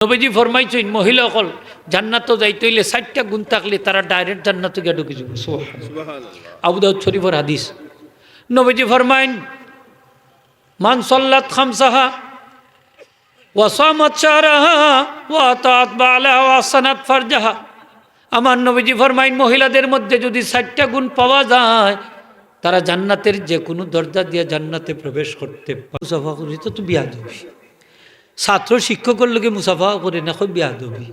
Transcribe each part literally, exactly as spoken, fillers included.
নবীজি ফরমাইছইন, মহিলা অকল জান্নাতো যাইতে অইলে চাইরটা গুণ থাকলে তারা direct জান্নাতো গিয়া ঢুকি যাইবো। সুবহানাল্লাহ। সুবহানাল্লাহ। আবু দাউদ শরীফর হাদিস। নবীজি ফরমাইন, "মান সাল্লাত খামসাহা ওয়া সামাত শাহরাহা ওয়া আতাআত বালাহা ওয়া আহসানাত ফারজাহা।" আমার নবীজি ফরমাইন, মহিলাদের মধ্যে যদি চাইরটা গুণ পাওয়া যায়, তারা জান্নাতের যে কোনো দরজা দিয়া জান্নাতে প্রবেশ করতে পারে। মুসাফা করি তো, তো বিয়াদবি। ছাত্র শিক্ষকর লগে মুসাফা করে না, কই বিয়াদবি।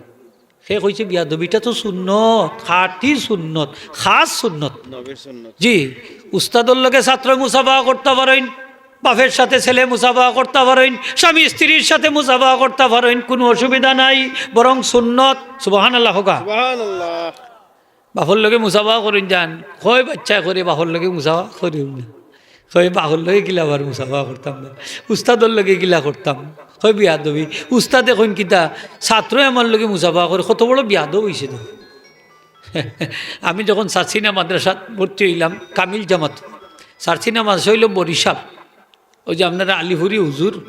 সে কইছে বিয়াদবি, ইটা তো সুন্নত, খাঁটি সুন্নত, খাস সুন্নত। নবীর সুন্নত। জি, উস্তাদর লগে ছাত্র মুসাফা করতা পারইন, বাপের সাথে ছেলে মুসাফা করতা পারইন, স্বামী স্ত্রীর সাথে মুসাফা করতা পারইন, কোনো অসুবিধা নাই, বরং সুন্নত। সুবহানাল্লাহ কউক্কা। সুবহানাল্লাহ। বাপর লগে মুসাফা করইন যান, কয় বাচ্চায় করে বাপর লগে মুসাফা করিও না। কয় বাপর লগে কিলা আবার মুসাফা করতাম না, উস্তাদর লগে কিলা করতাম। কয় বিয়াদবি। উস্তাদে কইন কিতা, ছাত্রয় আমার লগে মুসাফা করে, কত বড় বিয়াদব অইছে তো। আমি যখন সারসিনা মাদ্রাসাত ভর্তি অইলাম, কামিল জামাত, সারসিনা মাদ্রাসা অইলো বরিশাল, ওই যে আপনারা আলিপুরি হুজুর,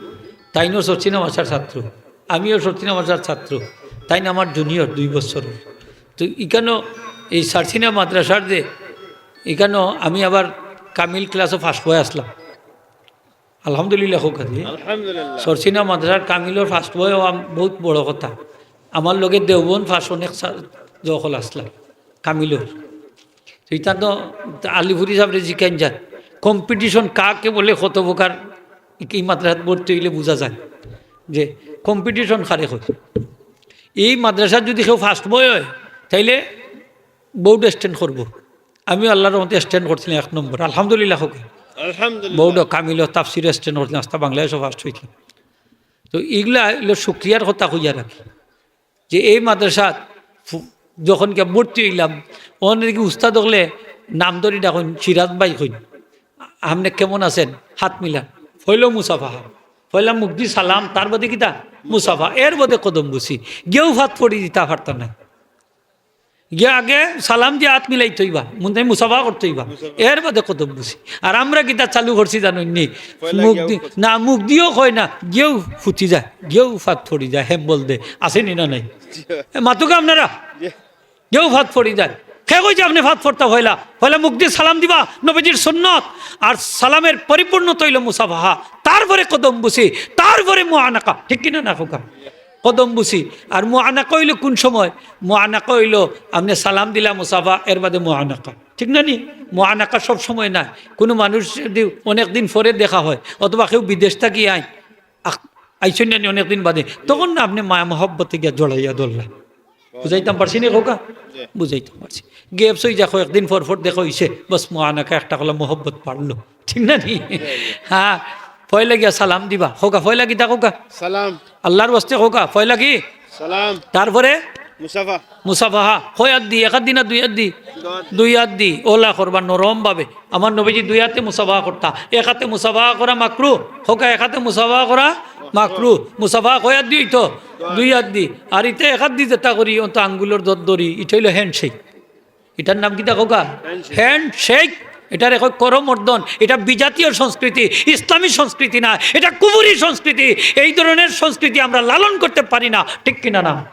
তাইনও সারসিনা মাদ্রাসার ছাত্র, আমিও সারসিনা মাদ্রাসার ছাত্র, তাইন আমার junior দুই বছর। তো ইখানো এই সারসিনা মাদ্রাসার যে, ইখানো আমি আবার কামিল ক্লাসও ফার্স্ট বয় আছলাম। আলহামদুলিল্লাহ কউক্কা দি। আলহামদুলিল্লাহ। সারসিনা মাদ্রাসার কামিলর ফার্স্ট বয় অওয়া বউত বড় কথা। আমার লগে দেওবন্দ ফার্স্ট অনেক ছা-, অকল আছলা কামিলর। তো ইতা তো আলিপুরি সাবরে জিকাইন যার, competition কাকে বলে, কত প্রকার। এই মাদ্রাসাত ভর্তি অইলে বুঝা যায় যে competition কারে কয়। এই মাদ্রাসাত যদি কেউ ফার্স্ট বয় অয়, তাইলে বোর্ড স্ট্যান্ড করবো। আমি আল্লাহর রহমতে স্ট্যান্ড করছিলাম এক নম্বর, আলহামদুলিল্লাহ কউক্কা। আলহামদুলিল্লাহ। বোর্ডও কামিলও তাফসিরও স্ট্যান্ড করছিলাম, আস্তা বাংলাদেশও ফার্স্ট অইছিলাম। তো ইগুলা অইলো শুক্রিয়ার কথা কইয়া রাখি। যে এই মাদ্রাসাত ফু-, যখন গিয়া ভর্তি অইলাম, অখন দেখি উস্তাদ অকলে নাম ধরি ডাকইন, সিরাজ ভাই কইন, "আপনে কেমন আছেন?" হাত মিলান। পয়লা মুসাফাহা, পয়লা মুখদি সালাম, তার বাদে কিতা? মুসাফা, এর বাদে কদম বুসি। গিয়াউ ফাত পড়ি দিতা পারতা নায়। গিয়া আগে সালাম দিয়া হাত মিলাইতো অইবা, মুন্তাই মুসাফা করতো অইবা, মুসাফা। এর বাদে কদম বুসি। আর আমরা কিতা চালু করছি জানইন নি? পয়লা মুখ গিয়াউ দি-, ফুত- না, মুখদিও কয় না, গিয়াউ ফুতি যায়, গিয়াউ ফাত পড়ি যায়, হেম্বল দে, আছে নি না নাই? জি। এ, মাতুক্কা আপনারা? জি। গিয়াউ ফাত পড়ি যায়। কে কইছে আপনে ফাত পড়তা পয়লা? পয়লা মুখদি সালাম দিবা, নবীজির সুন্নত। আর সালামের পরিপূর্ণতা অইলো মুসাফাহা, তারপরে কদম বুসি, তারপরে মুআনাকা। ঠিক কিনা না কউক্কা? কদম বুসি। আর মুআনাকা অইলো কোন সময়? মুআনাকা অইলো আপনে সালাম দিলা, মুসাফা, এর বাদে মুআনাকা। ঠিক না নি? মুআনাকা সব সময় নায়। কোনো মানুষ যদি অনেক দিন পরে দেখা হয়, অথবা কেউ বিদেশ থাকি আইন, আখ-, আইছইন না নি অনেক দিন বাদে, তখন না আপনে মায়া মহব্বতে গিয়া জড়াইয়া ধরলা। বুঝাইতাম পারছি নি কউক্কা? জি। বুঝাইতাম পারছি। গ্যাপ অইযায়, কয়েকদিন পর পর দেখা অইছে, বাস মুআনাকা একটা করলা, মহব্বত বাড়লো। ঠিক না নি? জি, জি। হ্যাঁ, পয়লা গিয়া সালাম দিবা। কউক্কা, পয়লা কিতা কউক্কা? সালাম। আল্লাহর ওয়াস্তে কউক্কা, পয়লা কি? সালাম। তারপরে? মুসাফা। মুসাফাহা। কয় আত দি? এক আত দি না দুই আত দি? দুই আত দি। দুই আত দি। অলা করবা নরম ভাবে। আমার নবীজি দুই আতে মুসাফা করতা। এক আতে মুসাফা করা মাকরু। কউক্কা, এক আতে মুসাফা করা মাকরু। মুসাফা কয় আত দি অইতো? দুই আত দি। আর ইতে এক আত দি যেটা করি, অন্ত আঙ্গুলর দর ধরি, ইটা অইলো handshake। ইটার নাম কিতা কউক্কা? Handshake। Handshake। ইটারে কয় করমর্দন। ইটা বিজাতীয় সংস্কৃতি, ইসলামী সংস্কৃতি না, ইটা কুফুরি সংস্কৃতি। এই ধরনের সংস্কৃতি আমরা লালন করতে পারি না, ঠিক কিনা না?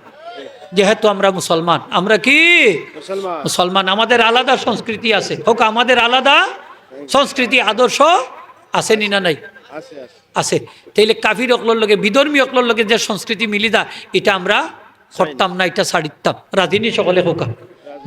যেহেতু আমরা মুসলমান, আমরা কি? মুসলমান। মুসলমান, আমাদের আলাদা সংস্কৃতি আছে। কউক্কা, আমাদের আলাদা সংস্কৃতি, আদর্শ আছে নি না নাই? আছে, আছে। আছে। তাইলে কাফির অকলর লগে, বিধর্মী অকলর লগে যে সংস্কৃতি মিলি যায়, ইটা আমরা করতাম না, ইটা ছাড়িতাম। রাজি নি সকলে কউক্কা?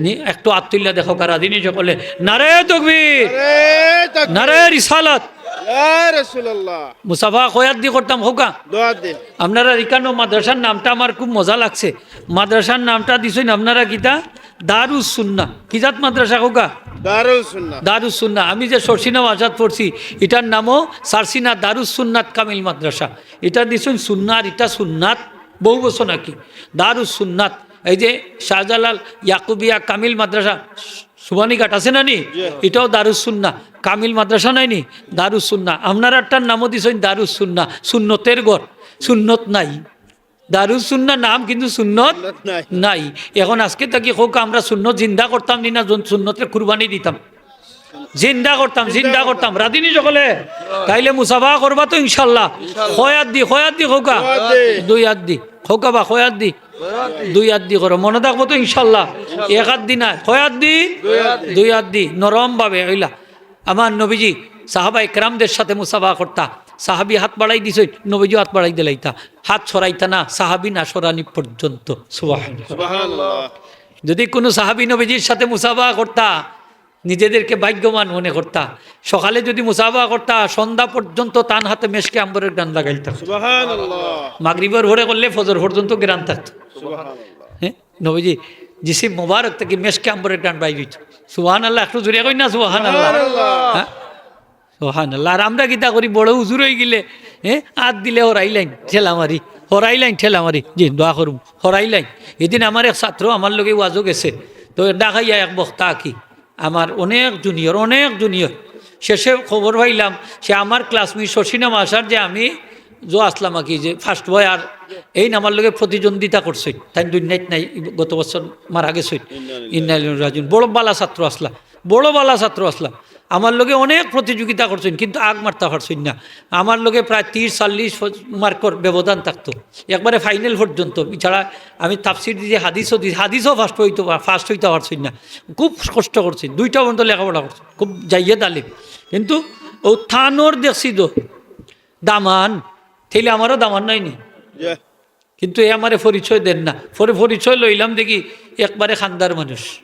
নি, একটু আত তুলিয়া দেখউক্কা, রাজি নি সকলে? নারায়ে তাকবীর, নারায়ে তাকবীর। নারায়ে রিসালাত। ইয়া রাসূলুল্লাহ। মুসাফা কয় আত দি করতাম কউক্কা? দুই আত দি। আপনারা ইখানো মাদ্রাসার নামটা আমার খুব মজা লাগছে। মাদ্রাসার নামটা দিছইন আপনারা কিতা? দারুস সুন্নাহ। কি জাত মাদ্রাসা কউক্কা? দারুস সুন্নাহ। দারুস সুন্নাহ। আমি যে সারসিনা মাদ্রাসাত পড়ছি, ইটার নামও সারসিনা দারুস সুন্নাত কামিল মাদ্রাসা। ইটা দিছইন সুন্নাহ, আর ইটা সুন্নাত বহুবচন আর কি। দারুস সুন্নাত। এই যে শাহজালাল ইয়াকুবিয়া কামিল মাদ্রাসা, সুবহানীঘাট আছে না নি? জি। ইটাও দারুস সুন্নাহ, কামিল মাদ্রাসা নায় নি? দারুস সুন্নাহ। আপনারারটার নামও দিছইন দারুস সুন্নাহ, সুন্নতের ঘর। সুন্নত নাই। দারুস সুন্নাহ নাম, কিন্তু সুন্নত সুন্নত নাই। নাই। এখন আজকে থাকি কউক্কা, আমরা সুন্নত জিন্দা করতাম নি না জন-, সুন্নতরে কুরবানি দিতাম? জিন্দা করতাম, জিন্দা জিন্দা করতাম। করতাম। রাজি নি সকলে? তাইলে মুসাফা করবা তো ইনশাআল্লাহ? ইনশাআল্লাহ। কয় আত দি, কয় আত দি কউক্কা? দুই আত দি। দুই আত দি। কউক্কা বা, কয় আত দি? দুই আত দি করো। মনো থাকবো তো ইনশাল্লাহ? এক আত দি নায়, কয় আত দি? দুই আত দি। নরম ভাবে অইলা। আমার নবীজি সাহাবা একরামদের সাথে মুসাফা করতা। সাহাবি হাত বাড়াই দিছইন, নবীজিও হাত বাড়াই দিলাইতা। হাত সরাইতা না, সাহাবি না সরানি পর্যন্ত। সুবহানাল্লাহ। সুবহানাল্লাহ। যদি কুনু সাহাবি নবীজির সাথে মুসাফা করতা, নিজেদেরকে ভাগ্যবান মনে করতা। সকালে যদি মুসাফা করতা, সন্ধ্যা পর্যন্ত তান হাতে মেশকে আম্বরের ঘ্রাণ লাগাইতা। সুবহানাল্লাহ। মাগরিবর পরে করলে ফজর পর্যন্ত ঘ্রাণ থাকতো। সুবহানাল্লাহ। হ্যাঁ? নবীজি জিসিম মোবারক থাকি মেশকে আম্বরের ঘ্রাণ বাইর অইতো। সুবহানাল্লাহ, একটু জোরে কই না সুবহানাল্লাহ। সুবহানাল্লাহ। হ্যাঁ? সুবহানাল্লাহ। আর আমরা কিতা করি, বড় হুজুর অইগেলে, হ্যাঁ, আত দিলে হরাইলাইন ঠেলা মারি, হরাইলাইন ঠেলা মারি। জি, দোয়া করুম, হরাইলাইন। এদিন আমার এক ছাত্র আমার লগে ওয়াজো গেছে, তো ঢাকাইয়া এক বক্তা কি, আমার অনেক junior, অনেক junior। শেষে খবর পাইলাম, সে আমার classmate শশী নাম আসার, যে আমি জো আসলাম আর কি, যে first boy, আর এই আমার লগে প্রতিদ্বন্দ্বিতা করছইন, তাইন দুনিয়াত নাই, গত বছর মারা গেছইন। ইন্না লিল্লাহি। ইন্না ইলাইহি রাজিউন। বড় বালা ছাত্র আসলা, বড় বালা ছাত্র আসলা। আমার লগে অনেক প্রতিযোগিতা করছইন, কিন্তু আগ মারতা পারছইন না। আমার লগে প্রায় ত্রিশ চল্লিশ ফ-, মার্কর ব্যবধান থাকতো, একবারে final পর্যন্ত। এছাড়া আমি তাফসির দিছি, হাদিসও দিছি, হাদিসও first অইতো পা-, first অইতা পারছইন না। খুব কষ্ট করছইন, দুইটা পর্যন্ত লেখাপড়া করছইন, খুব জাইয়েদ আলিম। কিন্তু ও থানোর দেখছি তো দামান, তাইলে আমারও দামান নাই নি? ইয়া। কিন্তু এ আমারে পরিচয় দেন না। পরে পরিচয় লইলাম, দেখি একবারে খান্দার মানুষ।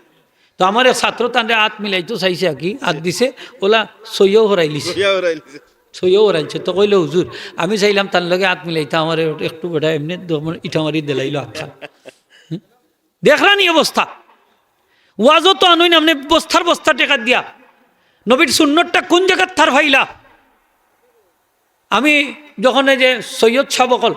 তো আমার এক ছাত্র তানরে আত মিলাইতো চাইছে আর কি, আত দিছে, ওলা সইও হরাইলিছে। সইও হরাইলিছে। সইও হরাইছে। তো কইলো, "হুজুর, আমি চাইলাম তার লগে আত মিলাইতা, আমারে একটু বেটা এমনে দমন ইটা মারি দিলাইলো আতখান।" হুম? দেখরানি অবস্থা। ওয়াজও তো আনইন আপনে বস্তার বস্তা টেকা দিয়া। নবীর সুন্নতটা কোন জাগাত থার পাইলা? আমি যখন এই যে সৈয়দ সাব অকল,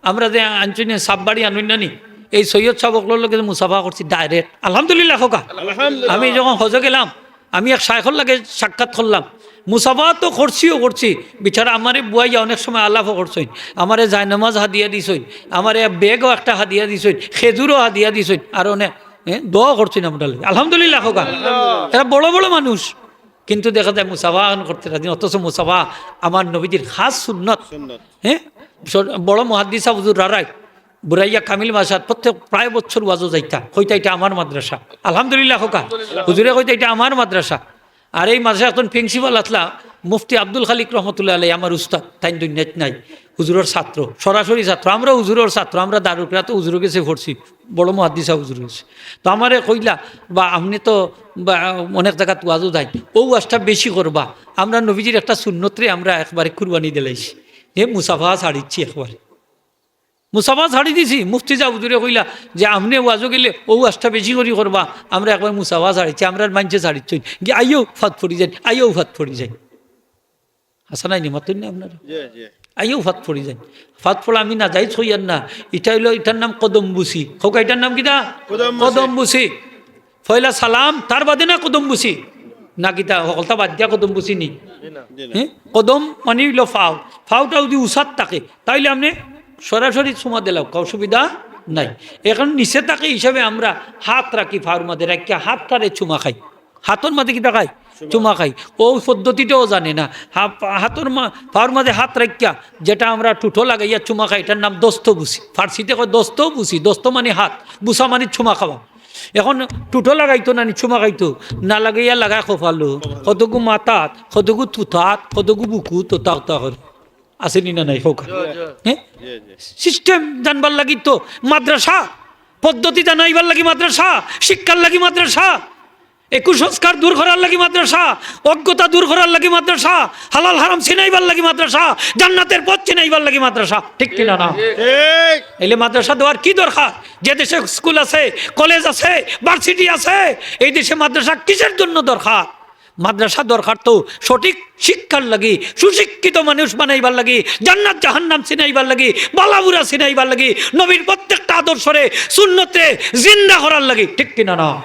আমরা যে আনছইন সাব বাড়ি আনইন না নি, এই সৈয়দ সাব অকলর লগে মুসাফা করছি direct। আলহামদুলিল্লাহ কউক্কা। আলহামদুলিল্লাহ। আমি যখন হজো গেলাম, আমি এক শায়খর লগে সাক্ষাৎ করলাম। মুসাফা তো করছিও করছি, বেচারা আমারে বুয়াইয়া অনেক সময় আলাপও করছইন, আমারে জায়নামাজ হাদিয়া দিছইন, আমারে ব্যাগও একটা হাদিয়া দিছইন, খেজুরও হাদিয়া দিছইন, আর অনেক, হ্যাঁ, দোয়া করছইন আমরার লাগি। আলহামদুলিল্লাহ কউক্কা। এরা বড় বড় মানুষ, কিন্তু দেখা যায় মুসাফা এখন করতে রাজি না, অথচ মুসাফা আমার নবীজির খাস সুন্নত। সুন্নত। হ্যাঁ, সর-, বড় মুহাদ্দিসা হুজুর রারাই, বুরাইয়া কামিল মাসাদ, প্রত্যেক প্রায় বছর ওয়াজো যাইতা, কইতা, "ইটা আমার মাদ্রাসা।" আলহামদুলিল্লাহ কউক্কা। হুজুরে কইতা, "ইটা আমার মাদ্রাসা।" আর এই মাদ্রাসা এখন principal আছলা মুফতি আব্দুল খালিক রহমতুল্লাহ আলাই, আমার উস্তাদ, তাইন দুনিয়াত নাই, হুজুরর ছাত্র, সরাসরি ছাত্র। আমরা হুজুরর ছাত্র, আমরা দারুল কিরাত হুজুরর গেছে পড়ছি, বড় মুহাদ্দিসা হুজুরর গেছে। তো আমারে কইলা, "বা আপনে তো বা অনেক জাগাত ওয়াজো যাইন, অউ ওয়াজটা বেশি করবা, আমরা নবীজির একটা সুন্নতরে আমরা একবারে কুরবানি দিলাইছি, যে মুসাফা ছাড়িচ্ছি একবারে।" মুসাফা ছাড়ি দিছি। মুফতি সাব হুজুরে কইলা যে, "আপনে ওয়াজো গেলে অউ ওয়াজটা বেশি করি করবা, আমরা একবার মুসাফা ছাড়িচ্ছি, আমরার মাইনষে ছাড়িচ্ছইন। গি আইও ফাত পড়ি যাইন, আইও ফাত পড়ি যাইন।" হাছা নায় নি, মাতইন না আপনারা? জি, জি। আইও ফাত পড়ি যাইন। ফাত পড়া আমি নাজাইজ কইয়ার না, ইটা অইলো, ইটার নাম কদমবুসি। কউক্কা, ইটার নাম কিতা? কদমবুসি। কদমবুসি। পয়লা সালাম, তার বাদে না কদমবুসি? না কিতা, হকলতা বাদ দিয়া কদমবুসি নি? জি না। জি না। হ্যাঁ? কদম মানি অইলো পাও। পাওটা যদি উচাত থাকে, তাইলে আপনে সরাসরি চুমা দিলাও, অসুবিধা নাই। এখন নিচে থাকে হিসাবে আমরা হাত রাখি, পাওর মাঝে রাখিয়া হাতটারে চুমা খাই। হাতর মাঝে কিতা খাই? চুমা। চুমা খাই। অউ পদ্ধতিটাও জানে না। হা-, হাতর মা-, পাওর মাঝে হাত রাখিয়া যেটা আমরা টুটো লাগাইয়া চুমা খাই, ইটার নাম দস্তবুসি। ফার্সিতে কয় দস্তবুসি, দস্ত মানি হাত, বুসা মানি চুমা খাওয়া। এখন টুটো লাগাইতো না নি, চুমা খাইতো, না লাগাইয়া লাগায় কপালো, কতগু মাথাত, কতগু থুতাত, কতগু বুকুত, তো তা তা করে। আছে নি না নাই, কউক্কা? জি, জি। হ্যাঁ? জি, জি। System জানবার লাগি তো মাদ্রাসা, পদ্ধতি জানাইবার লাগি মাদ্রাসা, শিক্ষার লাগি মাদ্রাসা, এ কুসংস্কার দূর করার লাগি মাদ্রাসা, অজ্ঞতা দূর করার লাগি মাদ্রাসা, হালাল হারাম চিনাইবার লাগি মাদ্রাসা, জান্নাতের পথ চিনাইবার লাগি মাদ্রাসা। ঠিক কিনা না? ঠিক। এইলে মাদ্রাসা দেওয়ার কি দরকার? যে দেশে স্কুল আছে, কলেজ আছে, ভার্সিটি আছে, এই দেশে মাদ্রাসা কিসের জন্য দরকার? মাদ্রাসা দরকার তো সঠিক শিক্ষার লাগি, সুশিক্ষিত মানুষ বানাইবার লাগি, জান্নাত জাহান্নাম চিনাইবার লাগি, বালা বুরা চিনাইবার লাগি, নবীর প্রত্যেকটা আদর্শরে, সুন্নতরে জিন্দা করার লাগি। ঠিক কিনা না?